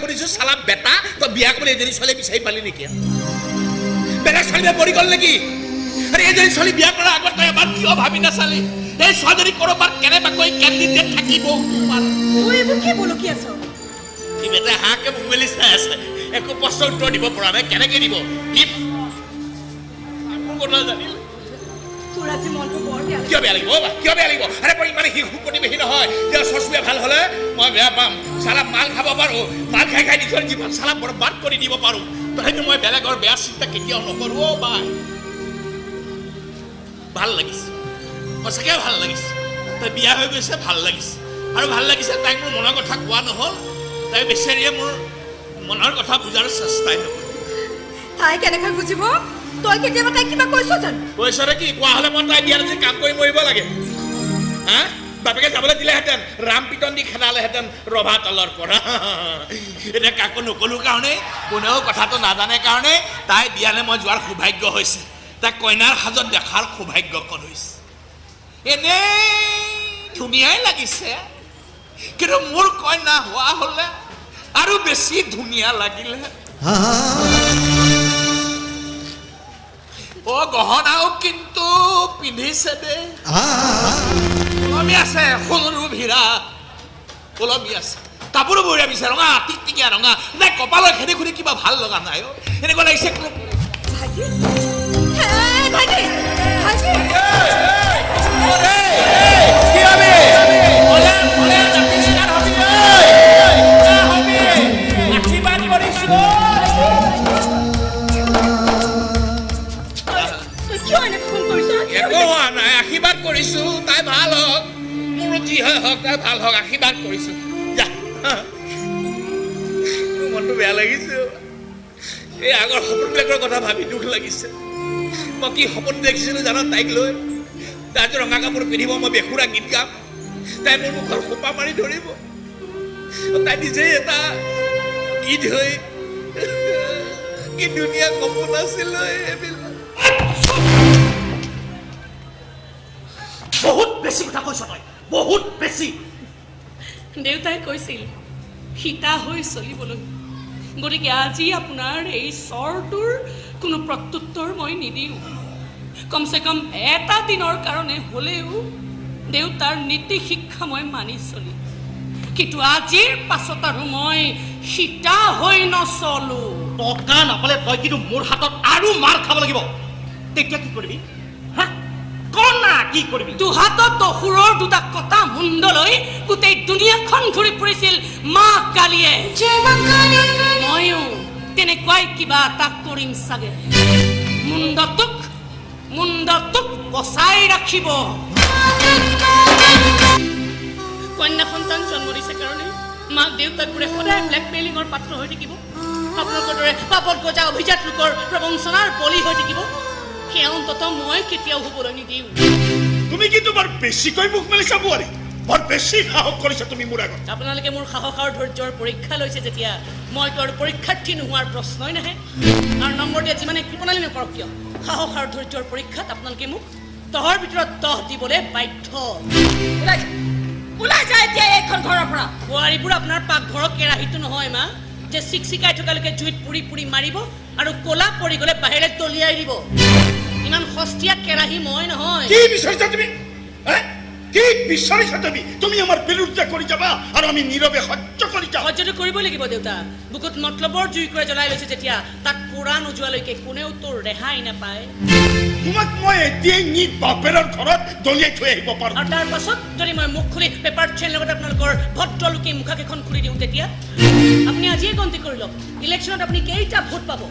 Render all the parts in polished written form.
সুধিছো, চালা বেটা, তই বিয়া কৰিবলৈ এজনী ছোৱালী বিচাৰি পালি নেকি? বেলেগ ছোৱালী মৰি গ'ল নেকি? আৰে এজনী ছোৱালী বিয়া কৰাৰ আগত তই এবাৰ কিয় ভাবি নাচালি এই ছোৱালীজনী ক'ৰবাত কেনেবাকৈ কেণ্ডিডেট থাকিব? তই এইবোৰ কি বলকি আছ? সি বেটাই হাঁহকে মুখ মেলি চাই আছে, একো প্ৰশ্ন উত্তৰ দিব পৰা নাই। কেনেকে দিব সি মোৰ কথা জানিল? তোৰ আজি মনটো বৰ বেয়া। কিয় বেয়া লাগিব? কিয় বেয়া লাগিব? আৰে মই ইমান শিশু প্ৰতিবেশী নহয় যে চচুৱে ভাল হ'লে মই বেয়া পাম। চালা মাল খাব পাৰোঁ, মাল খাই খাই নিজৰ জীৱন চালা বৰবাদ কৰি দিব পাৰোঁ, তথাপিও মই বেলেগৰ বেয়া চিন্তা কেতিয়াও নকৰোঁ। অ' বাই, ভাল লাগিছে, সঁচাকৈ ভাল লাগিছে। তাই বিয়া হৈ গৈছে, ভাল লাগিছে। আৰু ভাল লাগিছে তাইক মোৰ মনৰ কথা কোৱা নহ'ল, তাই বেচেৰীয়ে মোৰ মনৰ কথা বুজাৰ চেষ্টাই নকৰিলে। তাই কেনেকৈ বুজিব? তই কেতিয়াবা তাইক কিবা কৈছ জানো? কৈছ নে কি? কোৱা হ'লে মই তাই বিয়াত আজি কাম কৰি মৰিব লাগে। হা, বাপেকে যাবলৈ দিলেহেঁতেন, ৰাম পিটন দি খেদালেহেঁতেন ৰভা তলৰ পৰা। এতিয়া কাকো নক'লো কাৰণে, কোনেও কথাটো নাজানে কাৰণে তাই বিয়ালৈ মই যোৱাৰ সৌভাগ্য হৈছে, তাই কইনাৰ সাজত দেখাৰ সৌভাগ্যকণ হৈছে। এনেই ধুনীয়াই লাগিছে, কিন্তু মোৰ কইনা হোৱা হ'লে আৰু বেছি ধুনীয়া লাগিলে। অ গহনাও কিন্তু পিন্ধিছে দেই, ওলমি আছে সোণৰু ভিৰা ওলমি আছে, কাপোৰো বঢ়িয়া পিছে, ৰঙা টিকটিকীয়া ৰঙা। নাই কপালৰ খেদি খুদি কিবা ভাল লগা নাই অ, এনেকুৱা লাগিছে কোনো। আশীৰ্বাদ কৰিছো। একো হোৱা নাই, আশীৰ্বাদ কৰিছো, তাই ভাল হওক, মোৰো যি হয় হওক, তাই ভাল হওক, আশীৰ্বাদ কৰিছো। যা, মোৰ মনটো বেয়া লাগিছে। এই আগৰ সপোনবিলাকৰ কথা ভাবি দুখ লাগিছে। মই কি সপোন দেখিছিলো জানো তাইক লৈ? তাই যে ৰঙা কাপোৰ পিন্ধিব, মই বেসুৰা গীত গাম, তাই মোৰ মুখৰ সোপা মাৰি ধৰিব, তাই নিজেই এটা গীত হৈ, কি ধুনীয়া সপোন আছিল এইবিলাক। বহুত বেছি কথা কৈছ তই, বহুত বেছি। দেউতাই কৈছিল সীতা হৈ চলিবলৈ, গতিকে আজি আপোনাৰ এই চৰটোৰ কোনো প্ৰত্যুত্তৰ মই নিদিওঁ। কমচে কম এটা দিনৰ কাৰণে হ'লেও দেউতাৰ নীতি শিক্ষা মই মানি চলিম, কিন্তু আজিৰ পাছত আৰু মই সীতা হৈ নচলো। টকা নাপালে তই কিন্তু মোৰ হাতত আৰু মাৰ খাব লাগিব। তেতিয়া কি কৰিবি? হা, কনা কি কৰিবি? দুহাতত দসুৰৰ দুটা কটা মুণ্ডলৈ গোটেই দুনিয়াখন ঘূৰি ফুৰিছিল মা কালীয়ে। ময়ো তেনেকুৱাই কিবা এটা কৰিম চাগে। মুণ্ডটোক বচাই ৰাখিব। কন্যা সন্তান জন্ম দিছে কাৰণে মাক দেউতাকবোৰে সদায় ব্লেকমেইলিঙৰ পাত্ৰ হৈ থাকিব, আপোনালোকৰ দৰে পাপত গজা অভিজাত লোকৰ প্ৰবঞ্চনাৰ বলি হৈ থাকিব, সেয়া অন্ততঃ মই কেতিয়াও হ'বলৈ নিদিওঁ। তুমি কিন্তু বৰ বেছিকৈ মুখ মেলিছা বোৱাৰী, বৰ বেছি সাহস কৰিছা তুমি মোৰ আগত। আপোনালোকে মোৰ সাহস আৰু ধৈৰ্যৰ পৰীক্ষা লৈছে যেতিয়া মইতো আৰু পৰীক্ষাৰ্থী নোহোৱাৰ প্ৰশ্নই নাহে। আৰু নম্বৰ দিয়া যিমানে কৃপণালী নকৰক কিয়, সাহস আৰু ধৈৰ্যৰ পৰীক্ষাত আপোনালোকে মোক 10ৰ ভিতৰত 10 দিবলৈ বাধ্য। ওলাই যা এতিয়া এইখন ঘৰৰ পৰা। বোৱাৰীবোৰ আপোনাৰ পাকঘৰৰ কেৰাহীটো নহয় মা, যে চিকচিকাই থকালৈকে জুইত পুৰি পুৰি মাৰিব আৰু ক'লা পৰি গ'লে বাহিৰে দলিয়াই দিব। ইমান সস্তীয়া কেৰাহী মই নহয়। কি বিচাৰিছা তুমি? কি বিচাৰিছা তুমি? তুমি আমাৰ বিৰুদ্ধে কৰি যাবা আৰু আমি নীৰৱে সহ্য কৰি যাম। সহ্যটো কৰিবই লাগিব দেউতা। বুকুত মতলবৰ জুই কৰি জ্বলাই লৈছে যেতিয়া, তাক পোৰা নোযোৱালৈকে কোনেও তোৰ ৰেহাই নাপায়। তোমাক মই এতিয়াই নি বাপেৰৰ ঘৰত দলিয়াই থৈ আহিব পাৰোঁ। আৰু তাৰ পাছত যদি মই মুখ খুলি পেপাৰ চেইন লগত আপোনালোকৰ ভদ্ৰলোকে মুখাকেইখন খুলি দিওঁ, তেতিয়া আপুনি আজিয়ে গন্তি কৰি লওক ইলেকশ্যনত আপুনি কেইটা ভোট পাব।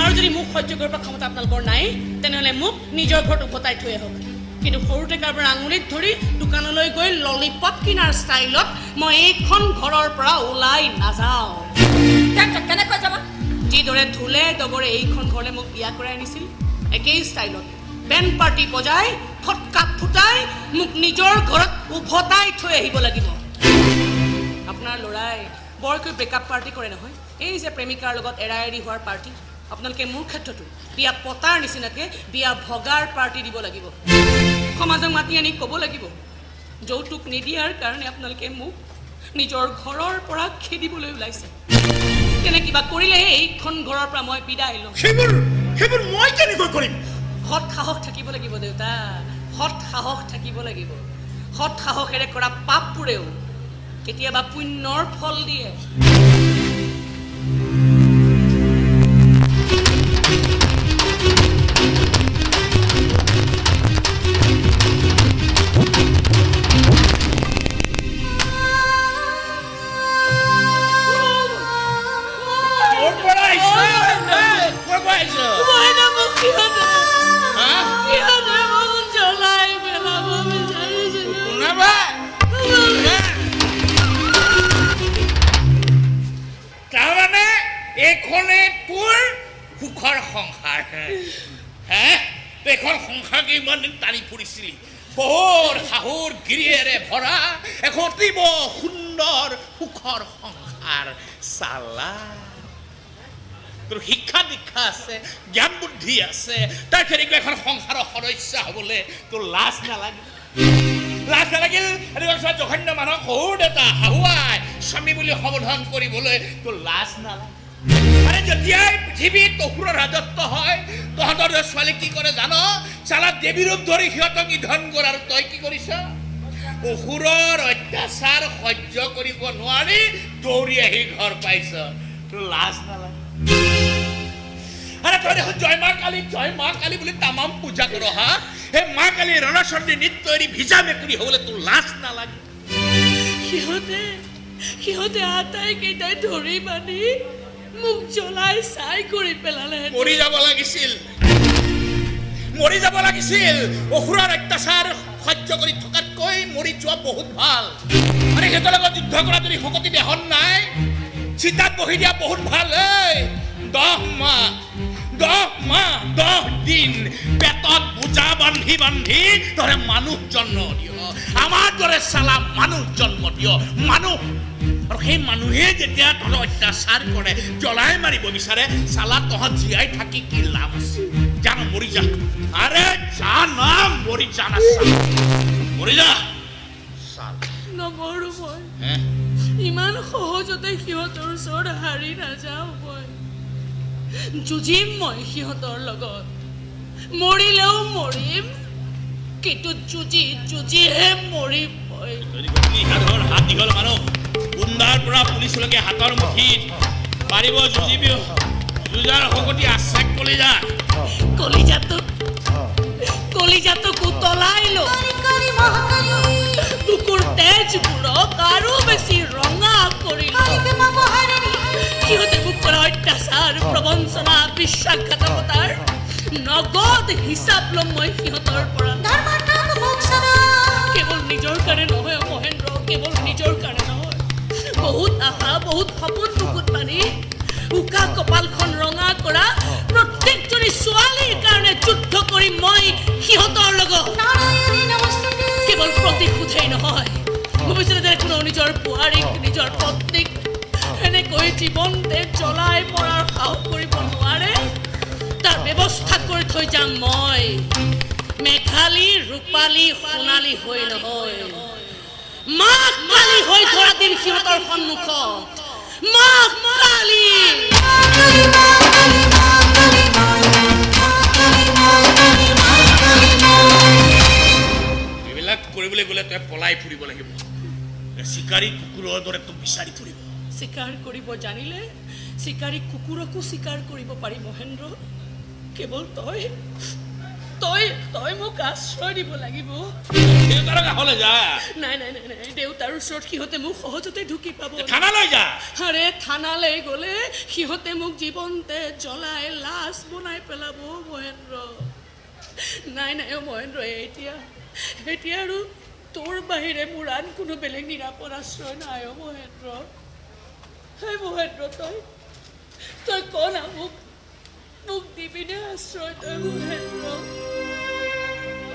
আৰু যদি মোক সহ্য কৰিব ক্ষমতা আপোনালোকৰ নাই, তেনেহ'লে মোক নিজৰ ঘৰত উভতাই থৈ আহক। কিন্তু সৰুতে কাৰোবাৰ আঙুলিত ধৰি দোকানলৈ গৈ ললিপপ কিনাৰ ষ্টাইলত মই এইখন ঘৰৰ পৰা ওলাই নাযাওঁ। কেনেকৈ যাবা? যিদৰে ঢোলে দগৰে এইখন ঘৰলৈ মোক বিয়া কৰাই আনিছিল, একেই ষ্টাইলত বেণ্ড পাৰ্টি বজাই ফটকা ফুটাই মোক নিজৰ ঘৰত উভতাই থৈ আহিব লাগিব। আপোনাৰ ল'ৰাই বৰকৈ ব্ৰেকআপ পাৰ্টি কৰে নহয়, এই যে প্ৰেমিকাৰ লগত এৰা এৰি হোৱাৰ পাৰ্টি, আপোনালোকে মোৰ ক্ষেত্ৰতো বিয়া পতাৰ নিচিনাকৈ বিয়া ভগাৰ পাৰ্টি দিব লাগিব। সমাজক মাতি আনি ক'ব লাগিব, যৌতুক নিদিয়াৰ কাৰণে আপোনালোকে মোক নিজৰ ঘৰৰ পৰা খেদিবলৈ ওলাইছে। তেনে কিবা কৰিলেহে এইখন ঘৰৰ পৰা মই বিদায় ল'ম। সেইবোৰ মই কেনেকৈ কৰিম? সৎ সাহস থাকিব লাগিব দেউতা, সৎ সাহস থাকিব লাগিব। সৎ সাহসেৰে কৰা পাপবোৰেও কেতিয়াবা পুণ্যৰ ফল দিয়ে। এইখনে তোৰ সুখৰ সংসাৰ হে? এইখন সংসাৰকে ইমান দিন টানি ফুৰিছিলি, শহুৰ শাহুৰ গিৰিয়েৰে ভৰা এখন অতীৱ সুন্দৰ সুখৰ সংসাৰ। চালা তোৰ শিক্ষা দীক্ষা আছে, জ্ঞান বুদ্ধি আছে, তাৰ কেনেকুৱা এখন সংসাৰৰ সদস্য হ'বলৈ তোৰ লাজ নালাগিল? লাজ নালাগিল? এনেকুৱা জঘন্য মানুহক শহুৰ দেউতা শাহুৱাই স্বামী বুলি সম্বোধন কৰিবলৈ তোৰ লাজ নালাগে? আৰে যেতিয়াই পৃথিৱীত অসুৰৰ ৰাজত্ব হয়, তহঁতৰ ছোৱালী কি কৰে জান? চালা দেৱী ৰূপ ধৰি সিহঁতক নিধন কৰে। আৰু তই কি কৰিছ? অসুৰৰ অত্যাচাৰ সহ্য কৰিব নোৱাৰি দৌৰি আহি ঘৰ পাইছ। তোৰ লাজ নালাগে? আৰে তই দেখোন জয় মা কালী জয় মা কালী বুলি তামাম পূজা কৰ। হা, সেই মা কালী ৰণচণ্ডী নৃত্য এৰি ভিজা মেকুৰী হ'বলৈ তোৰ লাজ নালাগে? সিহঁতে আটাইকেইটাই ধৰি বান্ধি মোক জ্বলাই ছাই কৰি পেলালে। মৰি যাব লাগিছিল, মৰি যাব লাগিছিল। অসুৰৰ অত্যাচাৰ সহ্য কৰি থকাতকৈ মৰি যোৱা বহুত ভাল। মানে সিহঁতৰ লগত যুদ্ধ কৰা যদি শকতি দেহত নাই, চিতাত বহি দিয়া বহুত ভাল। এই 10 মাহ 10 মাহ 10 দিন পেটত বোজা বান্ধি বান্ধি তহঁতে মানুহ জন্ম দিয়, আমাৰ দৰে চালা মানুহ জন্ম দিয় মানুহ। আৰু সেই মানুহে যেতিয়া তহঁতক অত্যাচাৰ কৰে, জ্বলাই মাৰিব বিচাৰে, চালা তহঁত জীয়াই থাকি কি লাভ আছে? যা না মৰি যা। আৰে যা না মৰি যা না, মৰি যা। নমৰো মই, ইমান সহজতে সিহঁতৰ ওচৰত হাৰি নাযাওঁ মই। যুঁজিম মই সিহঁতৰ লগত, মৰিলেও মৰিম, কিন্তু যুঁজি যুঁজিহে মৰিম মই। হাত দীঘল মানুহ, গুণ্ডাৰ পৰা পুলিচলৈকে হাতৰ মুঠিত পাৰিব যুঁজিবি। যুঁজাৰ শকতি আছে কলিজা। কলিজাটোক উতলাই ল, বুকুৰ তেজবোৰক আৰু বেছি ৰঙা কৰি ল। সিহঁতে মোক কৰা অত্যাচাৰ, প্ৰবঞ্চনা, বিশ্বাসঘাতকতাৰ নগদ হিচাপ ল'ম মই সিহঁতৰ পৰা। কেৱল নিজৰ কাৰণে নহয় মহেন্দ্ৰ, কেৱল নিজৰ কাৰণে নহয়। বহুত আশা, বহুত সপোন বুকুত বান্ধি উকা কপালখন ৰঙা কৰা প্ৰত্যেকজনী ছোৱালীৰ কাৰণে যুদ্ধ কৰিম মই সিহঁতৰ লগত। কেৱল প্ৰতিশোধেই নহয়, ভৱিষ্যতে যেনে কোনো নিজৰ বোৱাৰীক, নিজৰ পত্নীক এনেকৈ জীৱনতে জ্বলাই মৰাৰ সাহস কৰিব নোৱাৰে, তাৰ ব্যৱস্থা কৰি থৈ যাম মই। মেঘালী ৰূপালী সোণালী হৈ নহয়, মা কালী হৈ ধৰা দিম সিহঁতৰ সন্মুখত। মা কালী। এইবিলাক কৰিবলৈ গ'লে তই পলাই ফুৰিব লাগিব, চিকাৰী কুকুৰৰ দৰে তোক বিচাৰি ফুৰিব। চিকাৰ কৰিব জানিলে চিকাৰী কুকুৰকো চিকাৰ কৰিব পাৰি মহেন্দ্ৰ। কেৱল তই তই তই মোক আশ্ৰয় দিব লাগিব। দেউতাৰ কাষলৈ যা। নাই নাই নাই নাই, দেউতাৰ ওচৰত সিহঁতে মোক সহজতে ঢুকি পাব। থানালৈ যা। আৰে থানালৈ গ'লে সিহঁতে মোক জীৱন্তে জ্বলাই লাশ বনাই পেলাব মহেন্দ্ৰ। নাই নাই অ' মহেন্দ্ৰ, এতিয়া এতিয়া আৰু তোৰ বাহিৰে মোৰ আন কোনো বেলেগ নিৰাপদ আশ্ৰয় নাই অ' মহেন্দ্ৰ। হে মহেন্দ্ৰ, তই তই ক না, মোক মোক দিবিনে আশ্ৰয় তই মহেন্দ্ৰ?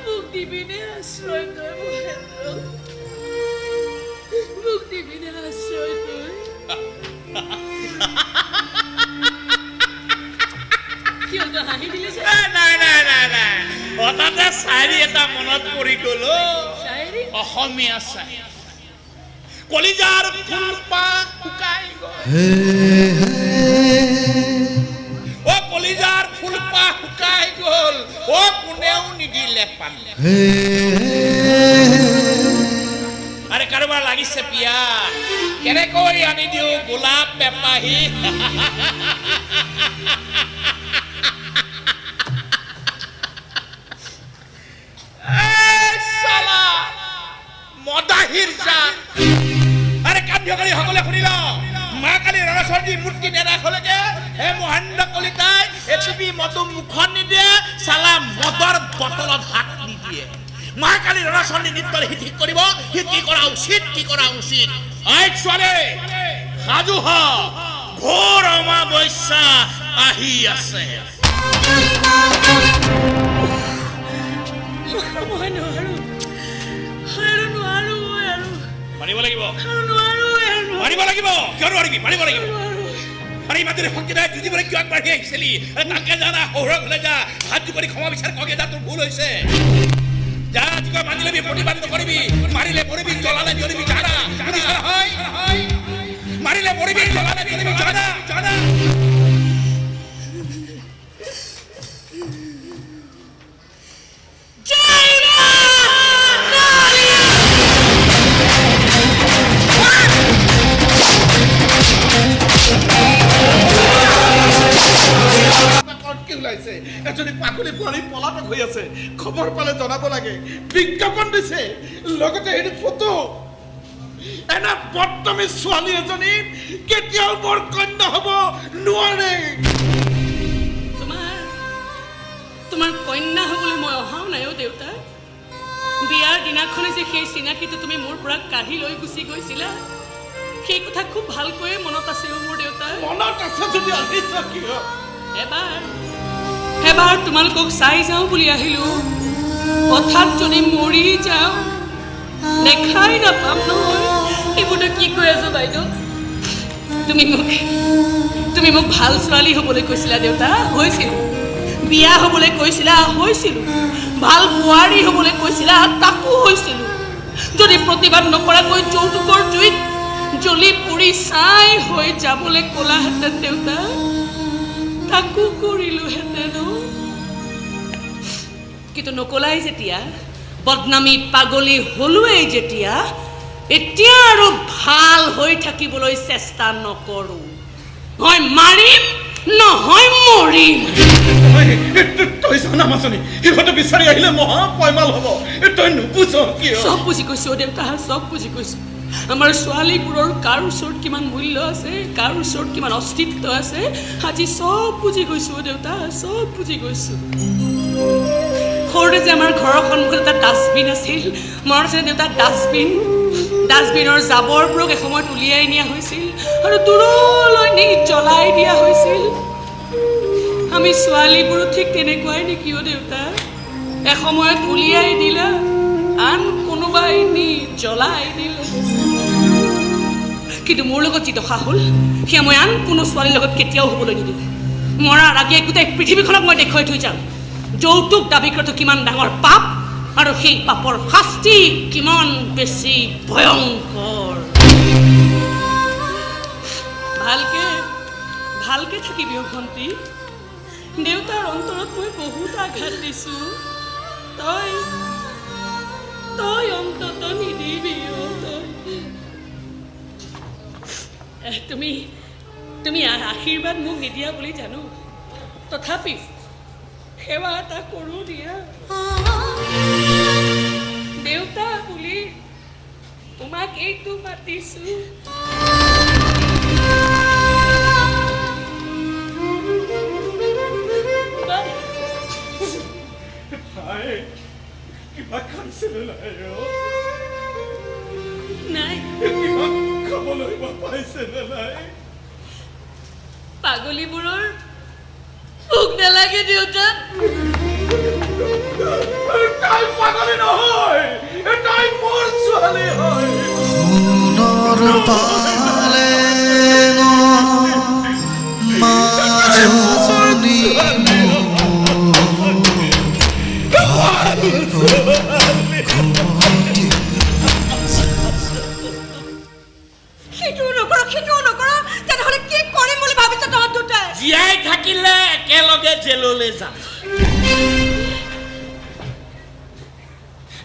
মোক দিবিনে আশ্ৰয় তই মহেন্দ্ৰ? মোক দিবিনে আশ্ৰয় তই? কিয় তই হাঁহি দিলি যে? নাই নাই নাই নাই, হঠাতে শায়েৰী এটা মনত পৰি গ'ল। শায়েৰী? অসমীয়া শায়েৰী। কলিজাৰ ফুলপাহ শুকাই গ'ল। অ কলিজাৰ ফুলপাহ শুকাই গ'ল, অ কোনেও নিদিলে পানী। আৰে কাৰোবাৰ লাগিছে পিয়া, কেনেকৈ আনি দিওঁ গোলাপ বেপাহী। মদাহীৰ জাত। আৰে কাৰ্যকাৰী সকলে শুনি ল, মা কালী ৰণচণ্ডী মূৰ্তি নেৰাখলৈকে হে মহেন্দ্ৰ কলিতাই এটুপি মদো মুখত নিদিয়ে, চালা মদৰ বটলত হাত নিদিয়ে। মা কালী ৰণচণ্ডী নৃত্যৰ সি ঠিক কৰিব, সি কি কৰা উচিত কি কৰা উচিত। ঐ ছোৱালী সাজু হ, ঘোৰ অমাৱস্যা আহি আছে। মই নোৱাৰো আৰু, নোৱাৰো আৰু। মাৰিব লাগিব, নোৱাৰো, মাৰিব লাগিব। কিয় নোৱাৰিবি? মাৰিব লাগিব। আৰে ইমান যদি শক্তি নাই, যুঁজিবলৈ কিয় আগবাঢ়ি আহিছিলি? তাকে যা না, শহুৰৰ ঘৰলৈ যা, হাত জোকাৰি ক্ষমা বিচাৰ কগে যা, তোৰ ভুল হৈছে। যা, যি কয় মানি ল'বি, প্ৰতিবাদ নকৰিবি। মাৰিলে মৰিবি, জ্বলালে জ্বলিবি। যা না, শুনিছ নহয়? মাৰিলে মৰিবি, জ্বলালে জ্বলিবি। যা না, যা না। কি ওলাইছে? এজনী পাগলী বোৱাৰী পলাতক হৈ আছে, খবৰ পালে জনাব লাগে। বিজ্ঞাপন দিছে, লগতে হেৰি ফটো। এনে বদনামী ছোৱালী এজনী কেতিয়াও মোৰ কন্যা হ'ব নোৱাৰে। তোমাৰ তোমাৰ কন্যা হ'বলৈ মই অহাও নাই অ' দেউতা। বিয়াৰ দিনাখনে যে সেই চিনাকিটো তুমি মোৰ পৰা কাঢ়ি লৈ গুচি গৈছিলা, সেই কথা খুব ভালকৈয়ে মনত আছে অ' মোৰ দেউতা। মনত আছে যদি আহিছ কিয়? এবাৰ এবাৰ তোমালোকক চাই যাওঁ বুলি আহিলো, হঠাৎ যদি মৰি যাওঁ দেখাই নাপাম নহয়। এইবোৰতো কি কৈ আছো বাইদেউ? তুমি মোক ভাল ছোৱালী হ'বলৈ কৈছিলা দেউতা, হৈছিলো। বিয়া হ'বলৈ কৈছিলা, হৈছিলো। ভাল বোৱাৰী হ'বলৈ কৈছিলা, তাকো হৈছিলো। যদি প্ৰতিবাদ নকৰাকৈ যৌতুকৰ জুইত জ্বলি পুৰি ছাই হৈ যাবলৈ ক'লাহেঁতেন দেউতা, তাকো কৰিলোহেঁতেন। কিন্তু নকলাই যেতিয়া, বদনামী পাগলী হ'লোৱেই যেতিয়া, এতিয়া আৰু ভাল হৈ থাকিবলৈ চেষ্টা নকৰোঁ। হয় মাৰিম, নহয় মৰিম। তই জানা মাজনী, সিহঁতে বিচাৰি আহিলে মহা পয়মাল হ'ব। তই নুবুজ কিয়? চব বুজি গৈছো দেউতা, চব বুজি গৈছো। আমাৰ ছোৱালীবোৰৰ কাৰ ওচৰত কিমান মূল্য আছে, কাৰ ওচৰত কিমান অস্তিত্ব আছে, আজি চব বুজি গৈছো দেউতা, চব বুজি গৈছো। সৰুতে যে আমাৰ ঘৰৰ সন্মুখত এটা ডাষ্টবিন আছিল, মনত আছে দেউতা? ডাষ্টবিন, ডাষ্টবিনৰ জাবৰবোৰক এসময়ত উলিয়াই নিয়া হৈছিল আৰু দূৰলৈ নি জ্বলাই দিয়া হৈছিল। আমি ছোৱালীবোৰো ঠিক তেনেকুৱাই নেকি অ' দেউতা? এসময়ত উলিয়াই দিলা, আন কোনোবাই নি জ্বলাই দিলে। কিন্তু মোৰ লগত যি দশা হ'ল, সেয়া মই আন কোনো ছোৱালীৰ লগত কেতিয়াও হ'বলৈ নিদিওঁ। মৰাৰ আগে গোটেই পৃথিৱীখনক মই দেখুৱাই থৈ যাম যৌতুক দাবী কৰাটো কিমান ডাঙৰ পাপ আৰু সেই পাপৰ শাস্তি কিমান বেছি ভয়ংকৰ। ভালকে ভালকে থাকিবি অ' ভণ্টি। দেউতাৰ অন্তৰত মই বহুত আঘাত দিছোঁ, তই তই অন্তত নিদিবি অ' তই। তুমি তুমি আশীৰ্বাদ মোক নিদিয়া বুলি জানো, তথাপি সেৱা এটা কৰোঁ দিয়া। দেউতা বুলি তোমাক এইটো মাতিছো। কিবা খাইছিলে নাই? নাই। কিবা খাবলৈ পাইছেনে নাই? পাগলীবোৰৰ ভোক নালাগে দেউতা। তাই পাগলী নহয়, তাই মোৰ ছোৱালী হয়। সোণৰ পালেঙ মাজনী মোৰ। জীয়াই থাকিলে একেলগে জেললৈ যাম,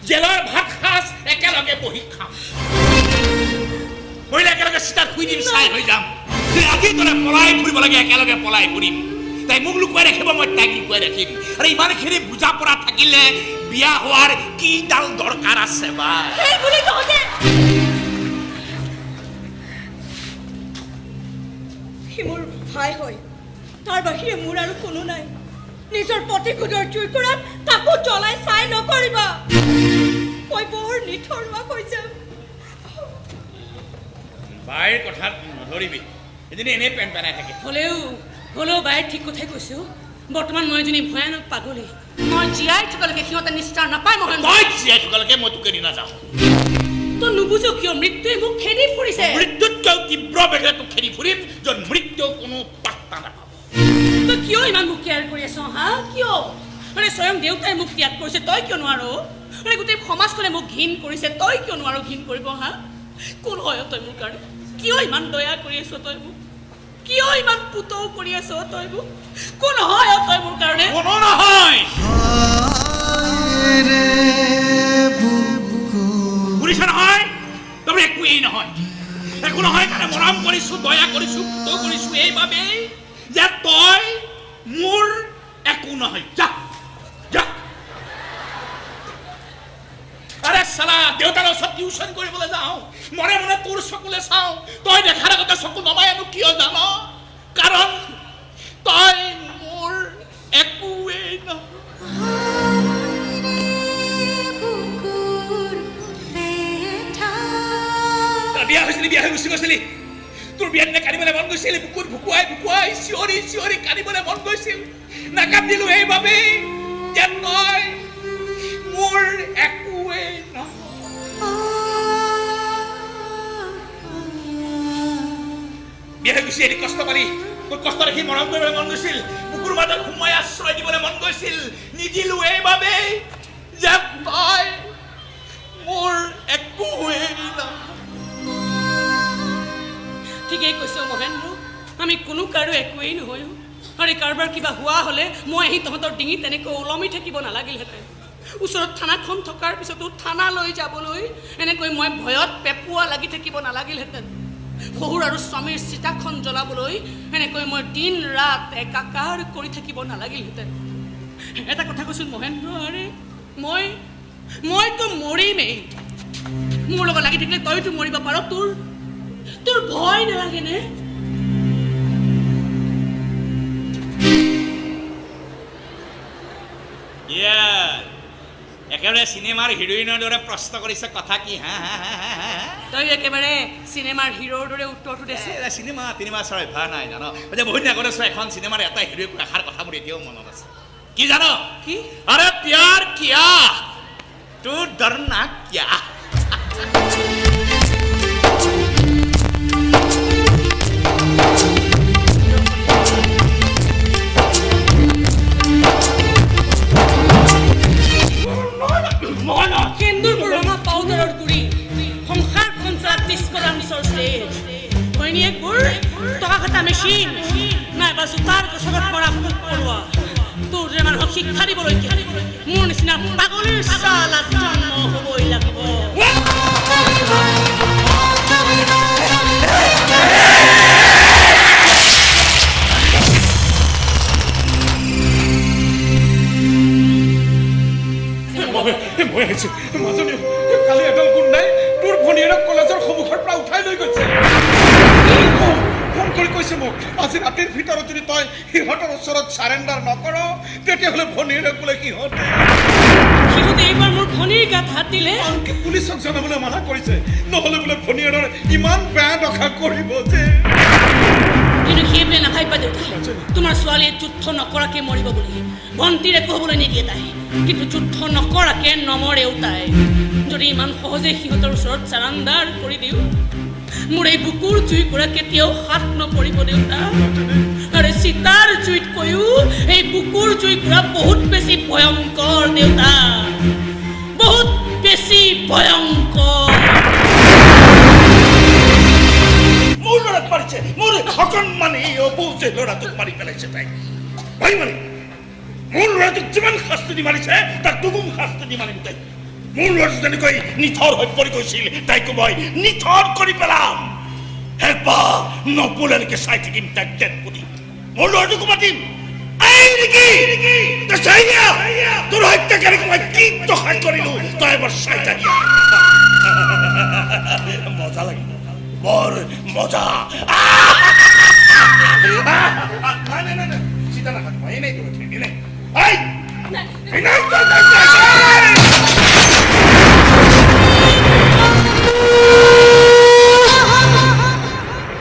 জেলৰ ভাত সাজ একেলগে বহি খাম, মৰিলে একেলগে চিতাত শুই দিম, ছাই হৈ যাম। আজি তই পলাই ফুৰিব লাগে, একেলগে পলাই ফুৰিম। তাই মোক লুকুৱাই ৰাখিব, মই তাইক লুকুৱাই ৰাখিম। আৰু ইমানখিনি বুজা পৰা থাকিলে বিয়া হোৱাৰ কিডাল দৰকাৰ আছে বা? সি মোৰ ভাই হয়, তাৰ বাহিৰে মোৰ আৰু কোনো নাই। নিজৰ প্ৰতিশোধৰ জুইকুৰাত তাকো জ্বলাই ছাই নকৰিবা, মই বৰ নিথৰুৱা হৈ যাম। বাইৰ কথাত নধৰিবি, এজনী এনেই পেন পেনাই থাকে। হ'লেও হ'লেও বায়ে ঠিক কথাই কৈছো। বৰ্তমান মই এজনী ভয়ানক পাগলী। মই জীয়াই থকালৈকে সিহঁতে নিস্তাৰ নাপায় মহেন্দ্ৰ। মই জীয়াই থকালৈকে মই তোক এৰি নাযাওঁ। তই নুবুজ কিয়? মৃত্যুৱে মোক খেদি ফুৰিছে। মৃত্যুতকেও তীব্ৰ বেগেৰে তোক খেদি ফুৰিম, য'ত মৃত্যু কোনো পাত্তা নাপাব। তই কিয় ইমান মোক কেয়াৰ কৰি আছ হা? কিয়? আৰে স্বয়ং দেউতাই মোক ত্যাগ কৰিছে, তই কিয় নোৱাৰ? আৰে গোটেই সমাজখনে মোক ঘিণ কৰিছে, তই কিয় নোৱাৰ ঘিণ কৰিব হা? কোন হয় তই মোৰ কাৰণে? কিয় ইমান দয়া কৰি আছ তই মোক? কিয় ইমান পুতৌ কৰি আছ তই মোক? কোন হয় তই মোৰ কাৰণে? কোনো নহয়। বুজিছ নহয়, তই একোৱেই নহয়, একো নহয় কাৰণে মৰম কৰিছো, দয়া কৰিছো, পুতৌ কৰিছো এইবাবেই যে তই মোৰ একো নহয়। যা যা। আৰে চালা, দেউতাৰ ওচৰত টিউচন কৰিবলৈ যাওঁ, মনে মনে তোৰ চকুলে চাওঁ, তই দেখাৰ আগতে চকু নমাই আনো। কিয় জান? কাৰণ তই মোৰ একোৱেই নহয়। বিয়া হৈছিলি, বিয়া হৈ গুচি গৈছিলি। তোৰ বিয়াৰ দিনা কান্দিবলৈ মন গৈছিল, বুকুত ভুকুৱাই ভুকুৱাই চিঞৰি চিঞৰি কান্দিবলৈ মন গৈছিল। নাকান্দিলো এইবাবেই যে তই মোৰ একোৱেই নহয়। বিয়া হৈ গুচি আহিলি, কষ্ট পালি, তোৰ কষ্ট দেখি মৰম কৰিবলৈ মন গৈছিল, বুকুৰ মাজত সোমাই আশ্ৰয় দিবলৈ মন গৈছিল, নিদিলো এইবাবেই যে তই মোৰ একোৱেই নহয়। ঠিকেই কৈছ মহেন্দ্ৰ, আমি কোনো কাৰো একোৱেই নহয়। আৰে কাৰোবাৰ কিবা হোৱা হ'লে মই আহি তহঁতৰ ডিঙিত তেনেকৈ ওলমি থাকিব নালাগিলহেঁতেন। ওচৰত থানাখন থকাৰ পিছতো থানালৈ যাবলৈ এনেকৈ মই ভয়ত পেপুৱা লাগি থাকিব নালাগিলহেঁতেন। শহুৰ আৰু স্বামীৰ চিতাখন জ্বলাবলৈ এনেকৈ মই দিন ৰাত একাকাৰ কৰি থাকিব নালাগিলহেঁতেন। এটা কথা কৈছোঁ মহেন্দ্ৰ, আৰে মইতো মৰিমেই, মোৰ লগত লাগি থাকিলে তইতো মৰিব পাৰ, তোৰ তোৰ ভয় নালাগেনে? একেবাৰে চিনেমাৰ হিৰোইনৰ দৰে প্ৰশ্ন কৰিছে, কথা কি? হা হা হা হা। তই একেবাৰে চিনেমাৰ হিৰোৰ দৰে উত্তৰটো দিছ। চিনেমা তিনিমা চোৱাৰ অভ্যাস নাই জান? যে বহুত দিন আগতে চোৱা এখন চিনেমাৰ এটা হিৰোই এষাৰ কথা মোৰ এতিয়াও মনত আছে। কি জান? কি? আৰে প্যাৰ কিয়া তো ডৰনা কিয়া। সেন্দুৰবোৰ ৰঙা পাউডাৰৰ গুড়ি, সংসাৰখন চলা ডিস্কো ডান্সৰ ষ্টেজ, ঘৈণীয়েকবোৰ টকা কটা মেচিন নাইবা জোতাৰ গছকত মৰা পোক পৰুৱা। তোৰ দৰে মানুহক শিক্ষা দিবলৈ মোৰ নিচিনা পাগলীৰ চালাত জন্ম হ'বই লাগিব। মই আহিছো মাজনী, কালি এদল গুণ্ডাই তোৰ ভনীয়েৰক কলেজৰ সন্মুখৰ পৰা উঠাই লৈ গৈছে। ফোন কৰি কৈছে মোক, আজি ৰাতিৰ ভিতৰত যদি তই সিহঁতৰ ওচৰত চাৰেণ্ডাৰ নকৰ তেতিয়াহ'লে ভনীয়েৰক বোলে সিহঁতে এইবাৰ মোৰ ভনীৰ গাত হাত দিলে। আনকি পুলিচক জনাবলৈ মানা কৰিছে, নহ'লে বোলে ভনীয়েৰৰ ইমান বেয়া দশা কৰিব যে। কিন্তু সেইবোৰে নাভাবিবা দেউতা, তোমাৰ ছোৱালীয়ে যুদ্ধ নকৰাকে মৰিব বুলি। ভণ্টিৰ একো হ'বলৈ নিদিয়ে তাই, কিন্তু যুদ্ধ নকৰাকে নমৰেও তাই। যদি ইমান সহজে সিহঁতৰ ওচৰত চাৰাণ্ডাৰ কৰি দিওঁ, মোৰ এই বুকুৰ জুইকুৰা কেতিয়াও হাত নপৰিব দেউতা। আৰু চিতাৰ জুইতকৈও এই বুকুৰ জুইকুৰা বহুত বেছি ভয়ংকৰ দেউতা, বহুত বেছি ভয়ংকৰ। মোৰ ল'ৰাক মাৰিছে, মোৰ অকণমানি অবুজে ল'ৰাটোক মাৰি পেলাইছে তাই। ভাই মাৰি মোৰ ল'ৰাটোক যিমান শাস্তি দি মাৰিছে তাক দুগুণ শাস্তি দি মাৰিম তাইক। মোৰ ল'ৰাটো যেনেকৈ নিথৰ হৈ পৰি গৈছিল তাইকো মই নিথৰ কৰি পেলাম। হেপা নপলালৈকে চাই থাকিম তাইক ডেড বডি। মোৰ ল'ৰাটোকো মাতিম। এই নেকি তই চাই দিয়া, তোৰ হত্যাকাৰীক মই কি দশা কৰিলো তই এবাৰ চাই যা। মজা লাগিব, বৰ মজা। নাই নাই নাই, চিন্তা নাথাকিব, এনেই এনেই।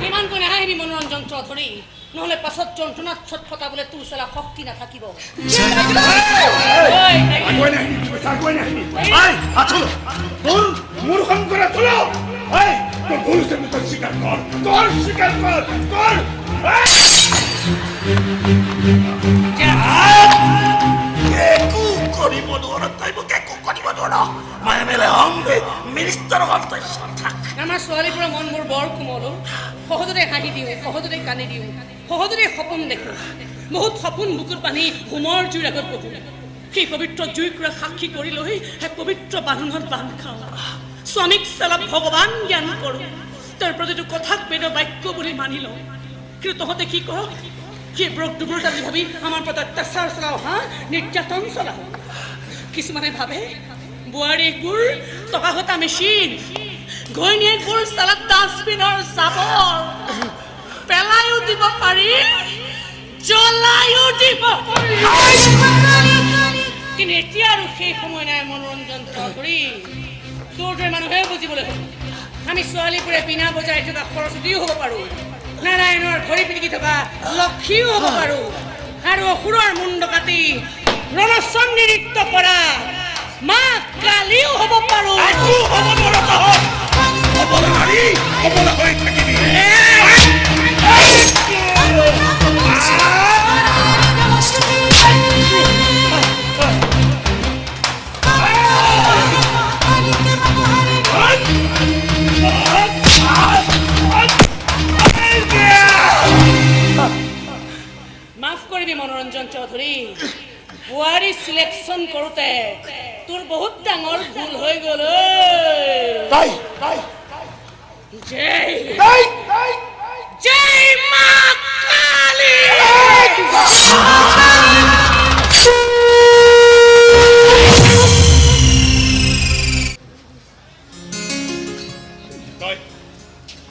ইমানকৈ নাহাঁহিবি মনোৰঞ্জন চৌধুৰী, নহ'লে পাছত যন্ত্ৰণাত ছটফটাবলৈ তোৰ চলা শক্তি নাথাকিব। একো কৰিব নোৱাৰ তই, মোক একো কৰিব নোৱাৰ। মই এম এল এ হ'ম, মিনিষ্টাৰ হ'ম, তই থাক। আমাৰ ছোৱালীবোৰৰ মনবোৰ বৰ কোমল, সহজতে হাঁহি দিওঁ, সহজতে কান্দি দিওঁ, সহজতে সপোন দেখোঁ। বহুত সপোন বুকুত বান্ধি হোমৰ জুইৰ আগত বহোঁ। সেই পবিত্ৰ জুইকুৰা সাক্ষী কৰি লৈ সেই পবিত্ৰ বান্ধোনত বান্ধ খাওঁ। স্বামীক চালা ভগৱান জ্ঞান কৰোঁ, তাৰ প্ৰতিটো কথাক বেদ বাক্য বুলি মানি লওঁ। কিন্তু তহঁতে কি কৰ? সেইবোৰক দুৰ্বলতা বুলি ভাবি আমাৰ ওপৰত অত্যাচাৰ চলাও, হা নিৰ্যাতন চলাও। কিছুমানে ভাবে বোৱাৰীবোৰ টকা ঘটা মেচিন, ঘৈণীয়েকবোৰ চালা ডাষ্টবিনৰ জাবৰ, পেলায়ো দিব পাৰি, জ্বলায়ো দিব পাৰি। কিন্তু এতিয়া আৰু সেই সময় নাই মনোৰঞ্জন চৌধুৰী। তোৰ দৰে মানুহে বুজিবলৈ হ'ল আমি ছোৱালীবোৰে বিনা বজাই থকা সৰস্বতীও হ'ব পাৰোঁ, নাৰায়ণৰ ভৰি পিটিকি থকা লক্ষীও হ'ব পাৰোঁ, আৰু অসুৰৰ মুণ্ড কাটি ৰণচণ্ডী নৃত্য কৰা মা কালীও হ'ব পাৰোঁ। মাফ কৰিবি মনোৰঞ্জন চৌধুৰী, বোৱাৰী চিলেকশ্যন কৰোঁতে তোৰ বহুত ডাঙৰ ভুল হৈ গ'ল। জয় জয় মা কালী।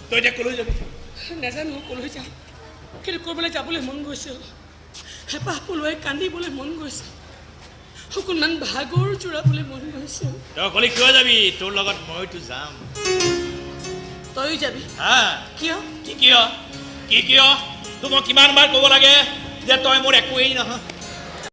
তই এতিয়া কলৈ যাবি? নাজানো কলৈ যাম, কিন্তু ক'ৰবালৈ যাবলৈ মন গৈছে, হেঁপাহ পলুৱাই কান্দিবলৈ মন গৈছে, অকণমান ভাগৰ জোৰাবলৈ মন গৈছে। তই অকলে কিয় যাবি? তোৰ লগত মইতো যাম। তয়ো যাবি? হা। কিয়? কি কিয়? কি কিয়? তোক মই কিমান বাৰ ক'ব লাগে যে তই মোৰ একোৱেই নহয়।